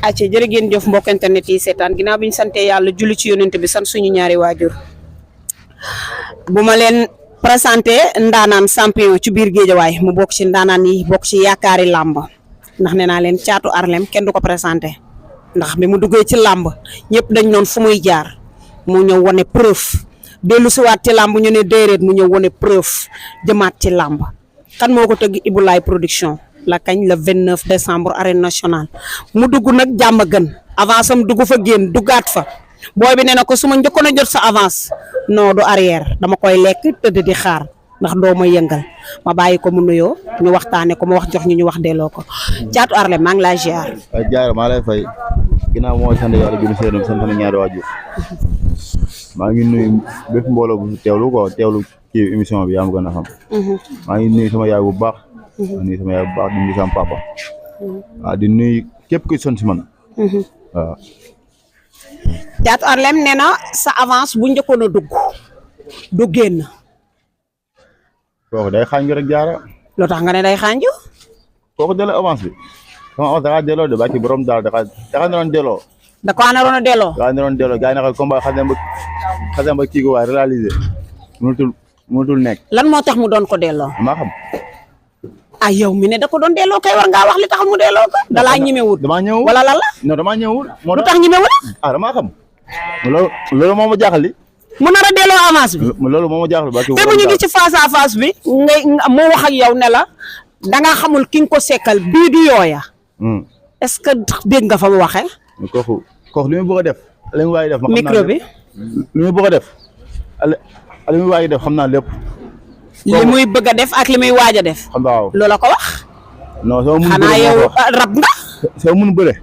acca jërë ngeen jëf mbokk internet yi seetaan ginnaaw bi ñu sante yàlla julli ci yonent bi sant suñu ñaari waajur bu ma leen présenté ndaanaan champion ci biir géejawaay mu bokk ci ndaanaan yi bokk ci yaakaari làmb ndax nee naa leen Caatu Arlem kenn du ko présenté ndax bi mu duggee ci làmb ñëpp dañ noon fu muy jaar mu ñëw wane preuve dellu siwaat ci làmb ñu ne déedéet mu ñëw wane preuve jëmaat ci làmb kan moo ko tëgg Ibulaay production la kañ le 29 décembre arène nationale mu dugg nag jàmm gën avance am dugg fa génn duggaat fa booy bi nee na ko su ma njëkkoon a jot sa avance non du arrière dama koy lekk tëdd di xaar ndax doo ma yëngal ma bàyyi ko mu nuyoo ñu waxtaanee ko mu wax jox ñu wax delloo ko Caatu Arlem maa ngi laa ziar. waaw Diarra maa lay fay ginnaaw moo sant yàlla jëm seen sant na ñaari waajur maa ngi nuyu bépp mbooloo bu teewlu quoi teewlu kii émission bi yaa ma gën a xam. maa ngi nuyu sama yaay bu baax. di nuyu sama yaay bu baax di nuyu sama papa. waaw di nuyu képp kuy son si man. waaw. Caatu Arlem nee na sa avance bu njëkkoon a dugg du génn. kooku day xaanju rek Diarra. loo tax nga ne day xaanju. kooku delloo avance bi sama avance da kaa delloo de ba ci borom daal da kaa naroon delloo. da ko naroon a delloo. da kaa naroon delloo gars yi naka combat xasee ba kii ko waaye réalisé mënatul nekk. lan moo tax mu doon ko delloo. maa xam. ah yow mi ne da ko doon delloo kay war ngaa wax li tax mu delloo ko. dalaa ñemewul damaa ñëwul wala lan la. non damaa ñëwul. lu tax ñemewul. ah damaa xam. loolu moo ma jaaxal li. mu nar a delloo avance bi. loolu moo ma jaaxal ba. te bu ñu ngi ci face à face bi. moo wax ak yow ne la da nga xamul ki nga ko sekkal bii du yooya. est-ce que dégg nga fa mu waxee. kooku li muy bëgg a def. li muy waay def micro bi. li muy bëgg a def. li muy waay def xam naa lépp. li muy bëgg a def ak li muy waaj a def. waaw loola ko wax. non soo mun xanaa yow rab nga. soo mun bëre.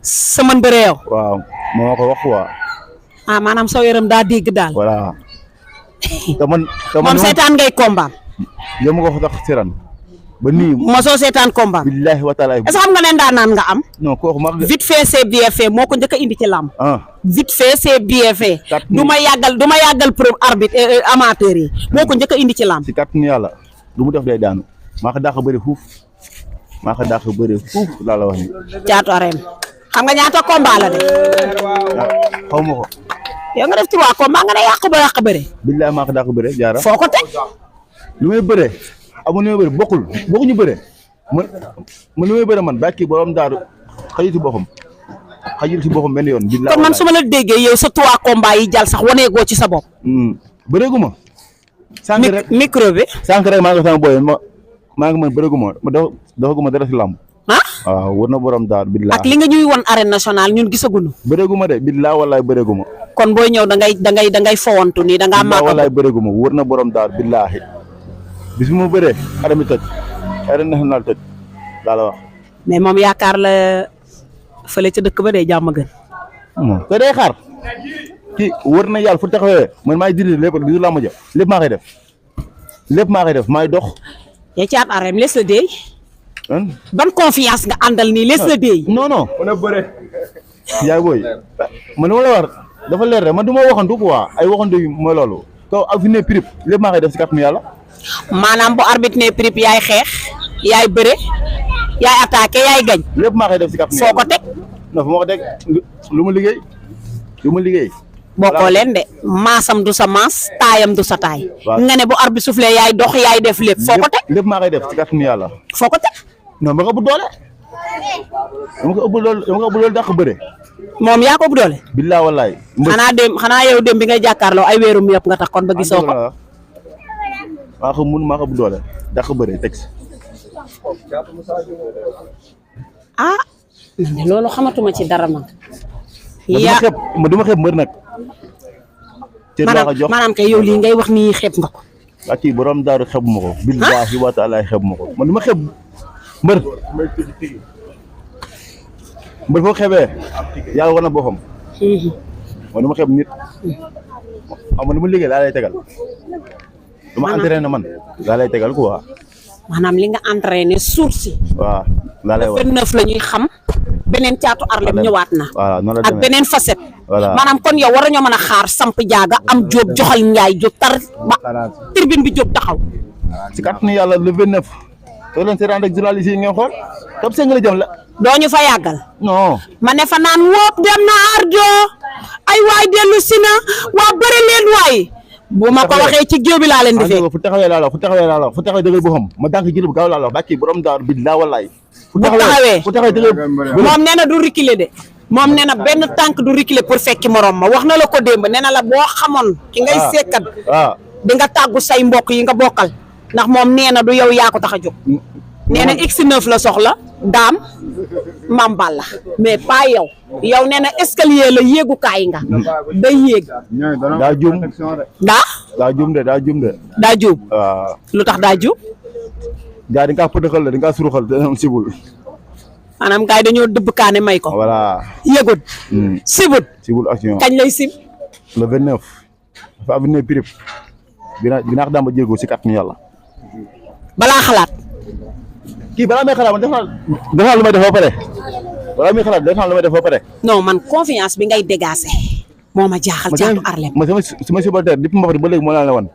sa mën bëre yow. waaw moo ko wax waa. ah maanaam soo yaram daa dégg daal. voilà. moom seetaan ngay kombaam. yow ma ko tax siran ba nii. mosoo seetaan kombaam. billahi wa taala. est-ce que xam nga ne ndaanaan nga am. non kooku mag de. vite fait c'est bien fait moo ko njëkk a indi ci làmb. vite fait c'est bien fait. du ma yàggal pro arbitre amateur yi. moo ko njëkk a indi ci làmb. si kàttanu yàlla lu mu def day daanu. maa ko dàq bëri fuuf. laa la wax ni. Caatu Arlem xam nga ñaata combat la de. xaw ma ko. yow nga def 3 combat nga ne yàq bëre. billahi maa ko dàq bëre Diarra. foo ko teg. lu may bëre amu lu may bëre bokkuñu bëre man lu may bëre man ba kii borom daaru xajul si boppam benn yoon. billahi kon man su ma la déggee yow sa 3 combat yi jàll sax waneegoo ci sa bopp. bëreegu ma. sànq rek micro bi. sànq rek maa ngi sama boy maa ngi man bëreegu ma doxaguma dara si làmb. waaw war na borom daar billahi. ak li nga ñuy won arène nationale ñun gisaguñu. bëreegu ma de billahi wallahi bëreegu ma. kon booy ñëw da ngay fowantu nii da ngaa màgg. wallahi bëreegu ma war na borom daar billahi. bis bu ma bëree arène tëj arène nationale tëj daa la wax. mais moom yaakaar la fële ca dëkk ba day jàmm gën. te day xaar kii wër na yàlla fu taxawee man maay diri lépp bisu làmb ja lépp maa koy def maay dox. yaa Caatu Arlem les la déy. ban confiance nga àndal nii les la déy. non mën a bëre. yaay booy man li ma la war dafa leer rek man du ma waxantu quoi ay waxantu yi mooy loolu. kaw ak fi ne prip lépp maa koy def si kàttanu yàlla. maanaam bu arbitre ne prip yaay xeex yaay bëre yaay attaqué yaay gañ. lépp maa koy def si kàttanu yàlla. foo ko teg. non fu ma ko teg lu ma liggéey. bokkoo leen de maasam du sa maas taayam du sa taay. nga ne bu arbitre soufflé yaay dox yaay def lépp. foo ko teg lépp maa koy def si kàttanu yàlla. foo ko teg. non ma ko ëpp doole. dama ko ëpp doole dàq bëre. moom yaa ko ëpp doole. billahi wallahi. xanaa yow dem bi ngay jàkkaarloo ay weerum yëpp nga tax kon ba gisoo ko. maa ko ëpp doole dàq bëre teg si. loolu xamatuma ci dara man. ma duma xeeb mbër nag. maanaam kay yow lii ngay wax nii xeeb nga ko. waa kii borom daaru xeebu ma ko. billahi wa taala xeebu ma ko man duma xeeb mbër. mbër foo xeebee yàlla war na boppam. man duma xeeb nit. man duma liggéey laa lay tegal. duma entraîné man laa lay tegal quoi. maanaam li nga entraîné suur si. waaw laa lay wax 29 la ñuy xam. beneen Caatu Arlem ñëwaat na. voilà noonu la ak beneen facette. voilà maanaam kon yow war nañoo mën a xaar samp jaaga am jóob joxal njaay jóob tar ba tribune bi jóob taxaw. si kàttanu yàlla le 29. soo leen seetaan rek journaliste yi ngeen xool top 5 la jëm la. doo ñu fa yàggal. non. ma ne fa naan wóop dem na ardo ay waay dellu si na waa bëri leen waay. bu ma ko waxee ci géew bi laa leen di fekk. fu taxawee laa la fu taxawee dëgër boo xam ma dànk jël bu gaaw laa la bàkki borom daaru bi laa wallaay. fu taxawee dëgër moom nee na du reculer de. moom nee na benn tànk du reculer pour fekki morom ma wax na la ko démb nee na la boo xamoon. ki ngay sekkat. di nga tàggu say mbokk yi nga bokkal. ndax moom nee na du yow yaa ko tax a jóg. nee na X9 la soxla daam mambal la mais pas yow. yow nee na escalier la yéegukaay nga. day yéeg. daa juum. daa juum de. daa juum. waaw. lu tax daa juum. gaa di nga pëdëxal la di nga suruxal te sibul. maanaam gars yi dañoo dëbb kaane may ko. voilà. yëgut. sibut. sibul action. kañ lay sib. le 29. dafa avenir prip. dinaa ko daan ba jéego si kàttanu yàlla. balaa xalaat. kii balaa may xalaat man def naa lu may def ba pare. balaa muy xalaat def naa lu may def ba pare. non man confiance bi ngay dégager. moo ma jaaxal caatu Arlem. ma sama supporter depuis mbapat ba léegi moo laa la wan.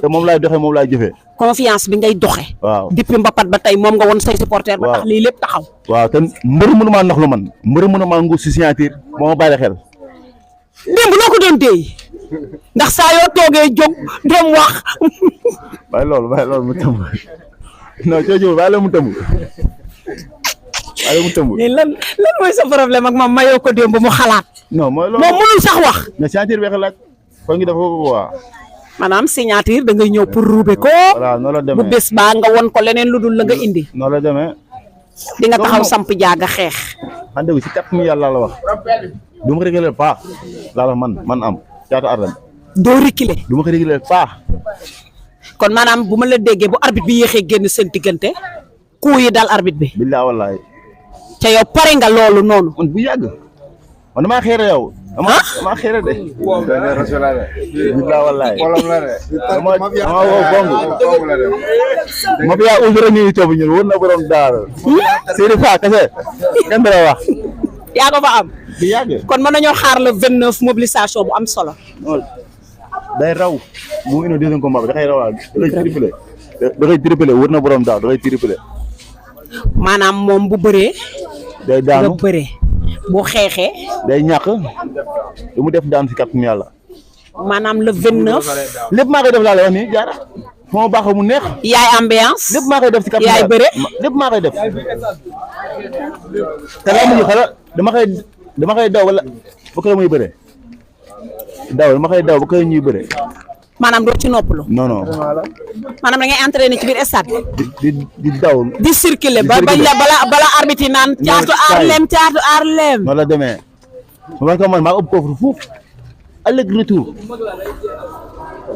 te moom laay doxee moom laay jëfee. confiance bi ngay doxe. waaw depuis mbapat ba tey moom nga won say supporter. ba tax lii lépp taxaw. waaw te mbër mënu maa nax lu man. mbër mënu maa nguur si signature moo ma bàyyi xel. démb loo ko doon déy ndax saa yoo toogee jóg dem wax. bàyyi loolu mu tëmb non coono bàyyi la mu tëmb. lan mooy sa problème ak moom mayoo ko démb mu xalaat. non mooy loolu moom mënul sax wax. mais signature bi laaj. foog ñu def ko waa. maanaam signature da ngay ñëw pour ruube ko. voilà noonu la demee bu bés baa nga won ko leneen lu dul la nga indi. noonu la demee. di nga taxaw samp jaaga xeex. xam nga si 4 milliards laa la wax. du ma ko réglé paax laa la man am Caatu Arlem. doo reculer. du ma ko réglé paax. kon maanaam bu ma la déggee bu arbitre bi yéexee génn seen diggante. coup yi dal arbitre bi. billaay wallaay. ca yow pare nga loolu noonu. man bu yàgg. man damaa xeere yow. damaa xeere de. billaay wallaay. dama woo bongo. ma fi yaa usu rek ñuy topp ñun wër na borom daara. Seydou Fa kese. kenn dara wax. yaa ko fa am. bu yàgg. kon mën nañoo xaar le 29 mobilisation bu am solo. day raw. mu indi deuxième combat bi da koy rawal da koy triplé wër na borom daara da koy triplé. maanaam moom bu bëree. day daanu nga bëree. bu xeexee. day ñàkk. lu mu def daan si kàttanu yàlla. maanaam le 29. lépp maa koy def laa la wax nii jaara. fu ma baaxee mu neex. yaay ambiance. lépp maa koy def si kàttanu yàlla yaay bëre. lépp maa koy def. te laa mujj xala dama koy daw wala ba koy muy bëre. dama koy daw ba koy ñuy bëre. maanaam doo ci noppalu. non non. maanaam da ngay entraîné ci biir stade di daw. di circuler ba bala arbitre yi naan. Caatu Arlem. noonu la demee. parce que man maa ëpp coffre foofu. aller retour.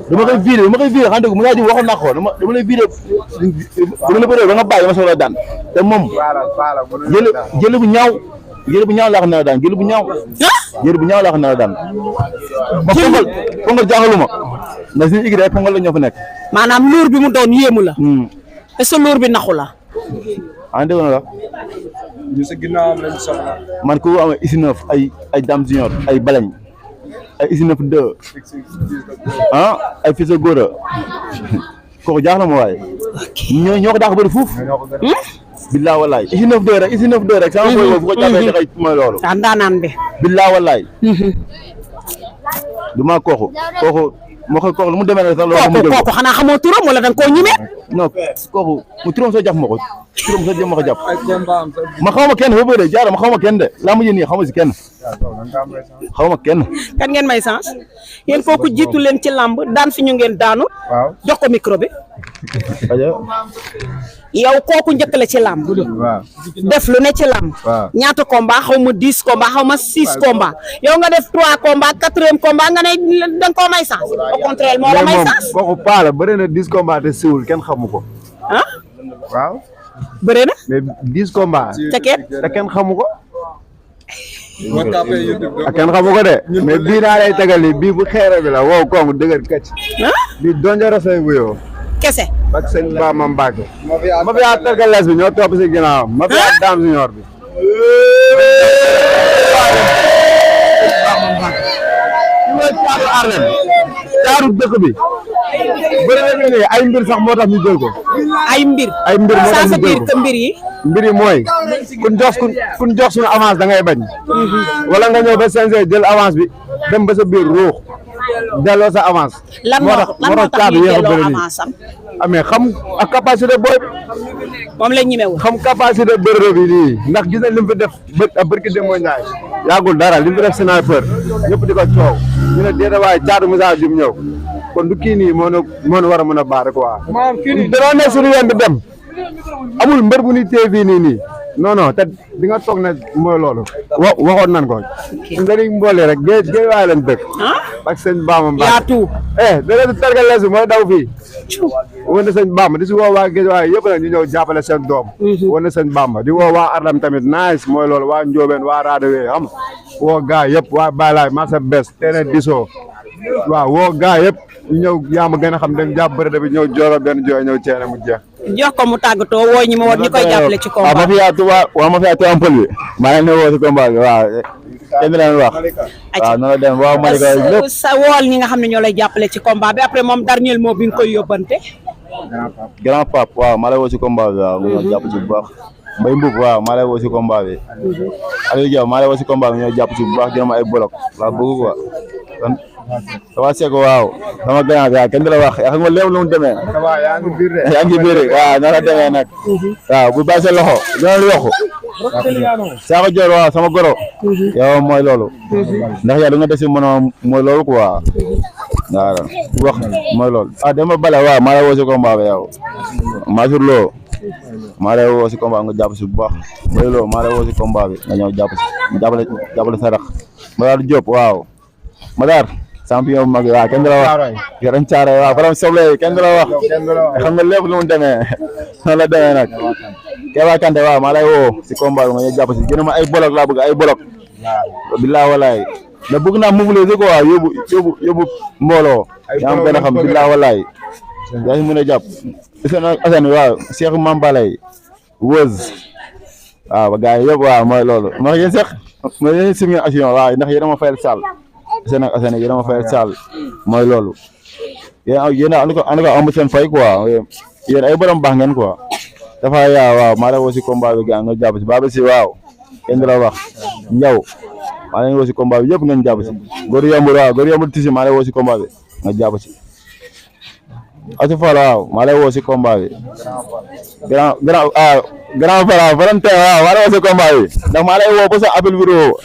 dama koy viré xam nga mu ngi waxoon naa ko dama lay viré dama la bëree ba nga bàyyi dama soxla daan te moom. jël bu ñaaw laa xam ne la daan jël bu ñaaw. jël bu ñaaw laa xam ne la daan. ba pongal jaaxaluma ndax suñu équipe ay pongal la ñoo fa nekk. maanaam luur bi mu doon yéemu la. est-ce que luur bi naxu la. dégg na la. ñu sa ginnaawam lañ soxla. man ku am X9 ay Dame Junior ay Balañ ay X9 2 ay Fils de Gora kooku jaax na ma waaye. ñoo ko daax bëri fuuf. billaa wallaay X9 2 rek sama boy bu ko jàppee dafay mooy loolu. ndaanaan bi. billaa wallaay. du ma kooku lu mu demee rek sax loolu. kooku xanaa xamoo turam wala da nga koo ñemee. non kooku mu turam soo jàpp ma ko jàpp. ma xaw ma kenn ba bëre jaara ma xaw ma kenn de laa mujj nii xaw ma si kenn. xaw ma kenn. kan ngeen may sens yéen kooku jiitu leen ci làmb daan fi ñu ngeen daanu. waaw jox ko micro bi. yow kooku njëkk la ci làmb. def lu ne ci làmb. ñaata combat xaw ma 10 combat xaw ma 6 combat yow nga def 3 combat 4e combat nga ne da nga koo may sens. au contraire moo la may sens. kooku paa la bëri na 10 combat te siwul kenn xamu ko. waaw. bëri na. mais 10 combat. te kenn xamu ko. kenn xamu ko de. mais bii naa lay tegal nii bii bu xeere bi la wow kooku dëgër kacc. bii donjoro say wuyoo. kese. ak sëñ Ba ma Mbacke. ma fi yaa tergales bi ñoo topp si ginnaawam. ma fi yaa Dame Junior bi. Caatu Arlem. caaru dëkk bi. bëri na nii ay mbir sax moo tax ñu jël ko. ay mbir moo ça tax veut ñu jël dire ko que mbir yi. mbir yi mooy kun jox suñu avance da ngay bañ. wala nga ñëw ba CNG jël avance bi dem ba sa biir ruux delloo sa avance. lan moo tax ñu delloo avance am. amee xam ak capacité booy bi. moom la ñemewul. xam capacité bërëb bi nii ndax gis nañ li mu fi def bërki démb Ndiaye yàggul dara li mu fi def sniper ñëpp di ko coow ñu ne déedéet waaye caatu Moussa Dioum ñëw kon du kii nii moo na war a mën a baare quoi. danoo ne suñu yoon bi dem amul mbër bu ni téye fii nii non te di nga toog ne mooy loolu waxoon nan ko. dañuy mboole rek géej waaye leen dëkk. ak sëñ Bamba Mbacke yaa tuub. da leen di targal lees mooy daw fii. wane sëñ Bamba di si woo waa géej waaye yëpp nag ñu ñëw jàppale seen doom. wane sëñ Bamba di woo waa Ardam tamit nice mooy loolu waa Ndiobène waa Radawé xam woo gaa yëpp waa Baylaay Massa Bes teene disoo waaw woo gaa yëpp ñu ñëw yaa ma gën a xam dem jàpp bëre bi ñëw jooro benn jooy ñëw ceene mu jeex. jox ko mu tàggatoo woo ñi ma woon ñu koy jàppale ci combat. ma fi yaa Ampal bi maa ngi leen di woo si combat bi waaw kenn leen wax. waaw noonu la dem waaw Malika lépp sa wool ñi nga xam ne ñoo lay jàppale ci combat bi après moom dernier mot bi nga koy yóbbante. grand pape waaw maa lay woo si combat bi waaw mu ñëw jàpp ci bu baax. Mbaye Mboub waaw maa lay woo si combat bi. Aliou Diaw maa lay woo si combat bi ñëw jàpp ci bu baax dina ma ay bolok waaw bëgg quoi kon Tafa Seck waaw sama grand bi waaw kenn du la wax xam nga lépp lu mu demee. waaw yaa ngi biir de. yaa ngi biir waaw noonu la demee nag. waaw bu bàyyi sa loxo dina la yokku. Sakho Dior waaw sama goro. yow mooy loolu. ndax yaa da nga desi mën mooy loolu quoi. waaw wax mooy loolu. Demba Bale waaw maa lay woo si combat bi yow. Masur Lo maa lay woo si combat nga jàpp si bu baax. mooy loolu maa lay woo si combat bi nga ñëw jàpp si jàppale sa rax. Madar Diop waaw. Madar. champion bu mag waaw kenn du la wax yoroon caare waaw borom soble kenn du la wax xam nga lépp lu mu demee noonu la demee nag Keba Kanté waaw maa lay woo si combat bi nga ñëw jàpp si gën a ma ay bolok laa bëgg ay bolok billaa walaay da bëgg naa mobiliser ko waaw yóbbu mbooloo yaa am gën a xam billaa walaay yaa si mën a jàpp Assane waaw Cheikh Mambalay Wëz waaw ba gars yi yëpp waaw mooy loolu ndax yéen sax mooy yéen simulation waaw ndax yéen a ma fayal sall Assane ak Assane yéen a ma fayal sall mooy loolu yéen a am seen fay quoi yéen ay borom baax ngeen quoi dafa yaa waaw maa lay woo si combat bi gaa nga jàpp si Baba si waaw kenn du la wax Njaw maa lay woo si combat bi yëpp ngeen jàpp si góor yambul waaw góor yambul tisi maa lay woo si combat bi nga jàpp si Asu Fall waaw maa lay woo si combat bi grand Fall Valentin waaw maa lay woo si combat bi ndax maa lay woo ba sa appel vidéo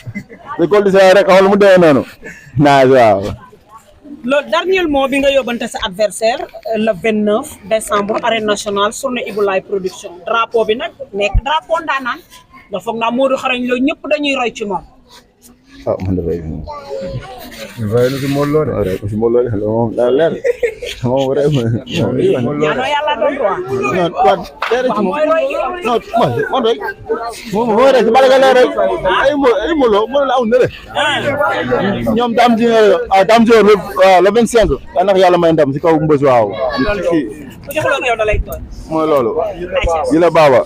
te Coly Disa rek xamal mu demee noonu naaj waaw. loolu dernier mot bi nga yóbbante sa adversaire le 29 décembre arène nationale journée Ibulaay production drapeau bi nag nekk drapeau ndaanaan nga foog naa Modou Xarañ Lo ñëpp dañuy roy ci moom. man de fay lu si Modou Lo de. si Modou Lo de moom daa leer moom rek ñaanoo yàlla doon droit. non waaw déedéet ci moom non man rek moom rek si bala nga leer rek ay Modou Lo la aw na rek ñoom daam ji daam ji le 25 yal na ko yàlla may ndam si kaw mbës waaw ku joxloon yow da lay tooñ. mooy loolu yi la baaba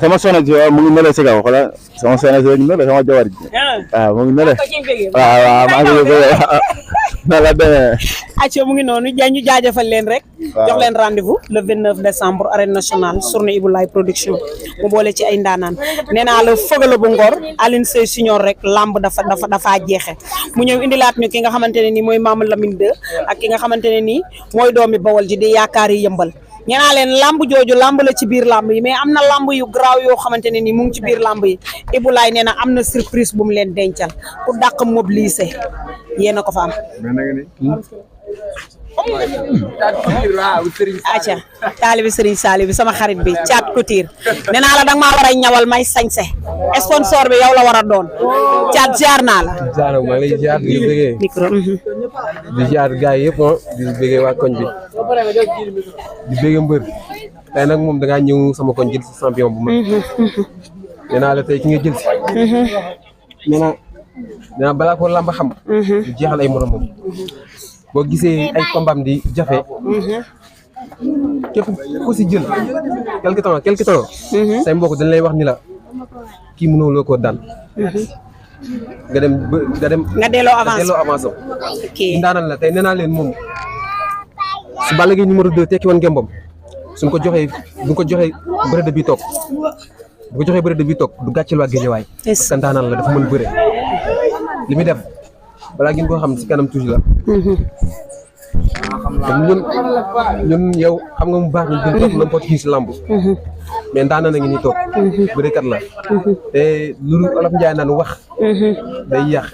sama soxna si mu ngi nële si kaw xoolal sama soxna si mu ngi nële sama jawar ji waaw mu ngi nële waaw maa ngi bëgg na la demee acca mu ngi noonu ñu jaajëfal leen rek jox leen rendez-vous le 29 décembre arène nationale journée Ibulaay production mu boole ci ay ndaanaan nee naa la fëgala bu Ngor Aline Sey Senior rek lamb dafa jeexe mu ñëw indilaat ñu ki nga xamante ne nii mooy Mama Lamine 2 ak ki nga xamante ne nii mooy doomi Bawol ji di yaakaar yi yëmbal ñenaa leen lamb jooju lamb la ci biir lamb yi mais am na lamb yu garaaw yoo xamante ne ni mu ngi ci biir lamb yi Ibulaay nee na am na surprise bu mu leen dencal pour dàq mobiliser yéen a ko fa am. acca taalibi Serigne Saliou bi sama xarit bi Thiat Couture nee naa la danga maa war a ñawal may sañse sponsor bi yow la war a doon Thiat ziar naa la. ziar maa ngi lay ziar di bëggee micro. di ziar gars yi yëpp di bëggee waa koñ bi di bëggee mbër tey nag moom da ngaa ñëw sama koñ jël si champion bu mag nee naa la tey ki nga jël si nee naa balaa ko lamba xam du jeexal ay moromam boo gisee ay combat di jafe képp ku si jël quelque temps say mbokk dañ lay wax ni la kii mënoo loo koo daan nga delloo avance am. ok ndaanaan la tey nee naa leen moom su Balla Gaye numéro 2 tekki woon ngembam suñ ko joxee bëre de bi toog du gàcceel waa Guédiawaye parce que ndaanaan la dafa mën bëre li muy def balaa ngeen koo xam si kanam tuuti la. ñun yow xam nga mu baax ñun duñ topp n'importe qui si lamb mais ndaanaan a ngi nii toog bërekat la te lu Olof Njaay naan wax day yàq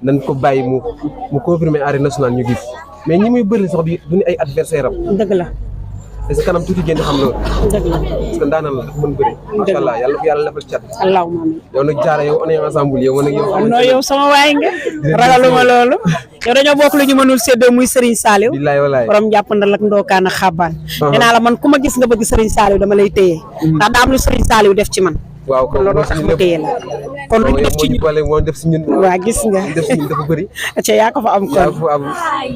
nañ ko bàyyi mu confirmer arène nationale ñu gis mais ñi muy bëri sax duñu ay adversaire am dëgg la te si kanam tuuti ngeen di xam loolu dëgg la parce que ndaanaan la dafa mën bëri macha allah yàlla ko yàlla defal cat allahumma amiin yow nag jaara yow on est ensemble yow man ak yow non yow sama waay nga ragaluma loolu yow dañoo bokk lu ñu mënul séddoo muy Serigne Saliou billaay walaay borom jàppandal ak ndookaan ak xabaan nee naa la man ku ma gis nga bëgg Serigne Saliou dama lay téye ndax daa am lu Serigne Saliou def ci man waaw kon loolu tax ma téye la kon lu ñu def ci ñun moo def si ñun waa gis nga def si ñun dafa bëri acca yaa ko fa am kon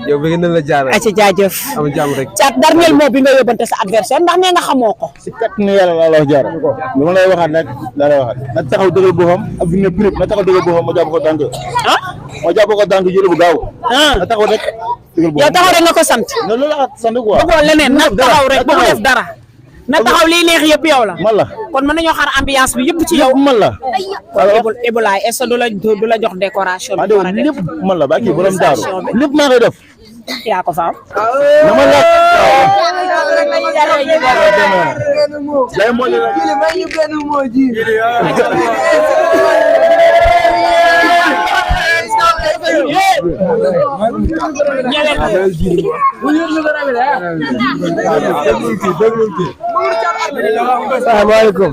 yow bëgg nañ la jaara acca jaajëf am jàmm rek caat dernier mot bi nga yóbbante sa adversaire ndax nee nga xamoo ko si kat ni yàlla laa la wax jaara lu ma lay waxaat nag laa lay waxaat na taxaw dëggal boppam ak fi ne prip na taxaw dëggal boppam ma jàpp ko tànk ma jàpp ko tànk jël bu gaaw na taxaw rek dëggal boppam yow taxaw rek nga ko sant non loolu la sant quoi bëggoo leneen na taxaw rek bu mu def dara na taxaw liy neex yëpp yow la man la kon mën nañoo xaar ambiance bi yëpp ci yow man la kon Ibulaay est-ce que du la jox décoration bi war a def lépp man la ba kii borom daaru lépp maa koy def yaa ko fa am na ma la day mo le may ñu benn moo ji salaamaaleykum.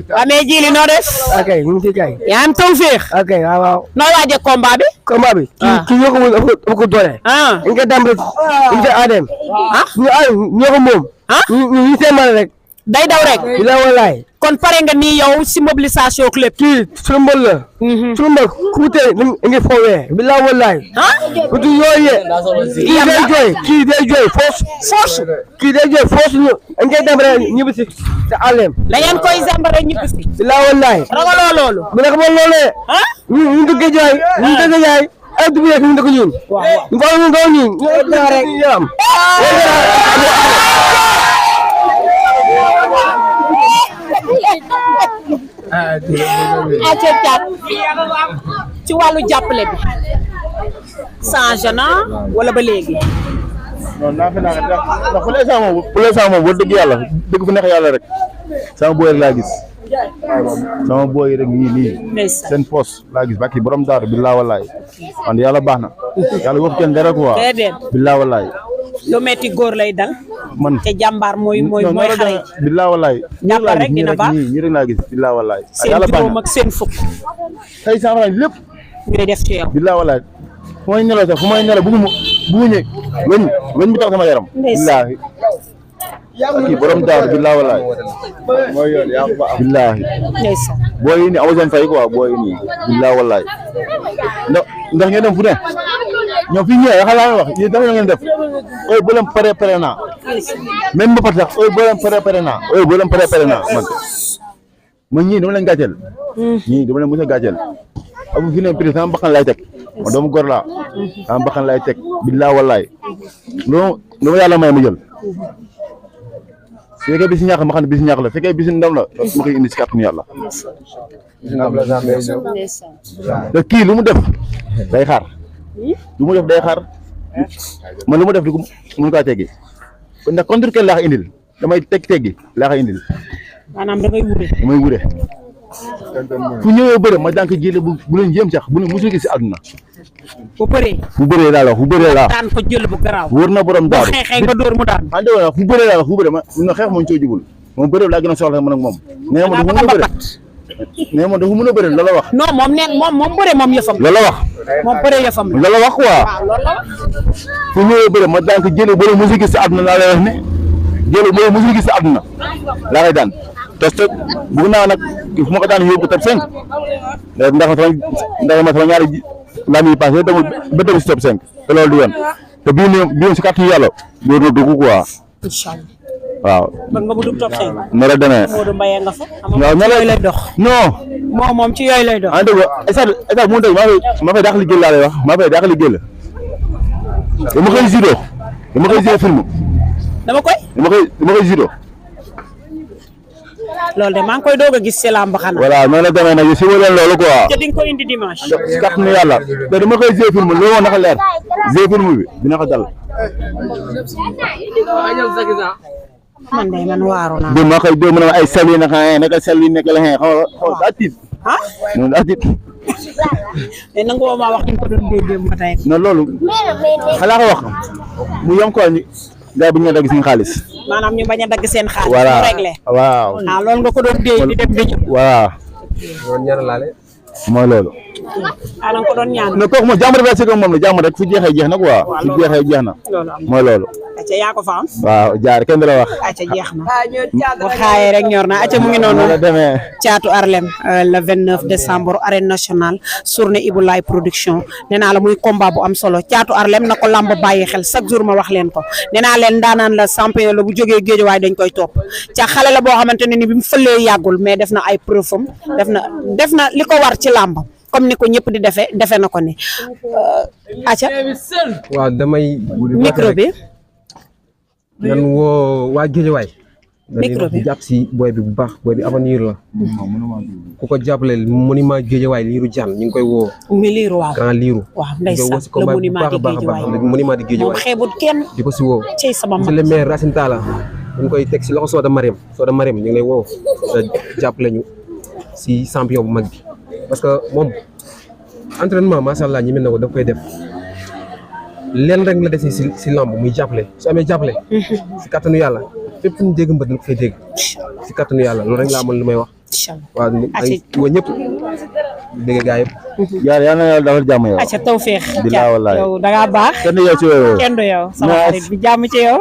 waa mais Jili noo def ok ñu ngi fi kay. yaa am tawféex ok waaw waaw. noo waajee combat bi combat bi. kii ñoo ko mën ëpp ko doole. dañ koy dàmbale ñu koy aadem. ñoo ko moom. ñu seen mën rek. day daw rek bila walaay. kon pare nga nii yow si mobilisation club kii sunu mbol la. sunu mbol ku mu tee ngi foowee bila walaay. utu yooyu kii day jooy force. kii day jooy force ñu dañ koy dàmbale ñibbi si àllem. da ngeen koy zambare ñibbi si bila walaay. ragaloo loolu bu nekk moom loolee. ñu dëgg jaay ñu dëgg jaay ay dugub yeeg ñu dëgg ñun. ñu ko ñu ko ñun ñu rek yaram. accat ci wàllu jàppale bi changé na wala ba léegi non naa fi naa ndax pour l'instant moom wax dëgg yàlla dëgg fu neex yàlla rek sama booy rek laa gis sama booy rek nii seen poste laa gis bàkki borom daaru billaa wallaay man yàlla baax na yàlla wax kenn dara quoi billaa wallaay lu metti góor lay dal man te jàmbaar mooy xare ji billaa wallaay jàmbaar rek dina baax ñii rek laa gis billaa wallaay seen juróom ak seen fukk tey sax lañ lépp ñuy def ci yow billaa wallaay fu may nelaw sax fu may nelaw bu ñëw weñ bi tax sama yaram billaahi kii borom daaru billaa wallaay mooy yoon yaa ko billaahi booy yi nii amu seen fay quoi booy yi nii billaa wallaay ndax ngeen dem fu ne ñoom fii ñëwee yaakaar naa wax yéen dama ngeen def ooy bu leen pare naa même ba pat sax ooy boo leen pare naa man ñii dama leen gàcceel ñii dama leen mos a gàcceel amu fi ne prix sama bakkan lay teg ma doomu góor laa sama bakkan lay teg billaa wallaay lu ma yàlla may ma jël su fekkee bisi ñaax ma xam ne bisi ñaax la fekkee bisi ndam la ma koy indi si kàttanu yàlla te kii lu mu def day xaar lu mu def day xaar man lu mu def di ko mun kaa teggi ndax contre kenn laa ko indil damay teggi laa ko indil maanaam da ngay wure damay wure fu ñëwee bëre ma daan ko jëlee bu leen jéem sax bu ne musul gis si àdduna bu bëree daal fu bëree laa daan ko jël bu garaaw wóor na borom daaru boo xeexee nga dóor mu daan ande wala fu bëree laa fu bëree ma no xeex moom coo jubul moom bëree laa gën a soxla man ak moom nee ma dafa mën a bëre nee ma dafa mën a bëre loola wax non moom bëre moom yëfam loola wax moom bëre yëfam la loola wax quoi fu ñëwee bëre ma daan ko jëlee bëre musul gis si àdduna laa lay wax ne jëlee bëre musul gis si àdduna laa lay daan te bëgg naa nag fu ma ko daan yóbbu top 5 ndax ma sama ñaari laa muy passé demul ba dem si top 5 te loolu du yoon te bii si kàttu yàlla loolu na dugg quoi incha allah waaw bëgg nga mu dugg top 5 na la demee Modou Mbaye nga fa waaw ña lay dox non moom ci yooyu lay doon. ah dégg nga état mu tey maa fay dàq liggéey laa lay wax maa fay dàq liggéey la dama koy judo film dama koy judo. loolu de maa ngi koy doog a gis ci làmb xanaa. voilà noonu la demee nag si ma leen loolu quoi. te di nga ko indi dimanche. si kàttanu yàlla te dama koy jeu film loolu woon naka leer jeu film bi dina ko dal. man de man waaru naa. bi ma koy dégg mu ne ma ay sali naka sali nekk la xaw daa tiit. ah noonu daa tiit. mais nangu woo maa wax ni ko doon déggee ba tey. non loolu xalaa ko wax mu yom ko ni gars bu ñu dagg seen xaalis. maanaam ñu bañ a dagg seen xaalis. voilà mu réglé. waaw. ah loolu nga ko doon déy di dem di ñëw. waaw. ñoom ñaar laale. mooy loolu. ah na nga ko doon ñaan. ne kooku moom jàmm rek c'est que moom la jàmm rek fu jeexee jeex na quoi. fu jeexee jeex na. loolu am mooy loolu. acca yaa ko fa am. waaw jaar kenn du la wax. acca jeex na. bu xaayee rek ñor na acca mu ngi noonu. la demee. Thiatou Harlem le 29 décembre arène nationale journée Ibou Laye production nee naa la muy combat bu am solo Thiatou Harlem na ko lamb bàyyi xel chaque jour ma wax leen ko nee naa leen daanaan la champion la bu jógee géej waaye dañ koy topp ca xale la boo xamante ne ni bi mu fëlee yàggul mais def na ay preuve am def na li ko war ci lamb comme ni ko ñëpp di defe na ko ni acca waaw damay. micro bi. nan woo waa Géejawaay. micro bi dañuy jàpp si booy bi bu baax booy bi avenir la. ku ko jàppale monument Géejawaay liiru jaan ñu ngi koy woo. mi liiru waaw grand liiru. waaw ndeysaan le monument di Géejawaay monument di Géejawaay moom xeebut kenn. di ko si woo. cey sama monsieur le maire Racine Talla ñu koy teg si loxo Soda Mariam ñu ngi lay woo sa jàppale ñu si champion bu mag bi parce que moom entraînement macha allah ñi mel na ko daf koy def leen rek la def si lamb muy jàppale su amee jàppale. si kattanu yàlla fépp fu ñu dégg mbët dina ko fay dégg si kattanu yàlla loolu rek laa amoon lu may wax. incha allah waaw ay wa ñëpp dégg gaa yëpp. yàlla na yàlla defal jàmm yow. acca tawfeex. Bilaa wallaay yow da ngaa baax. kenn yow ci wéy kenn du yow sama xarit bi jàmm ci yow.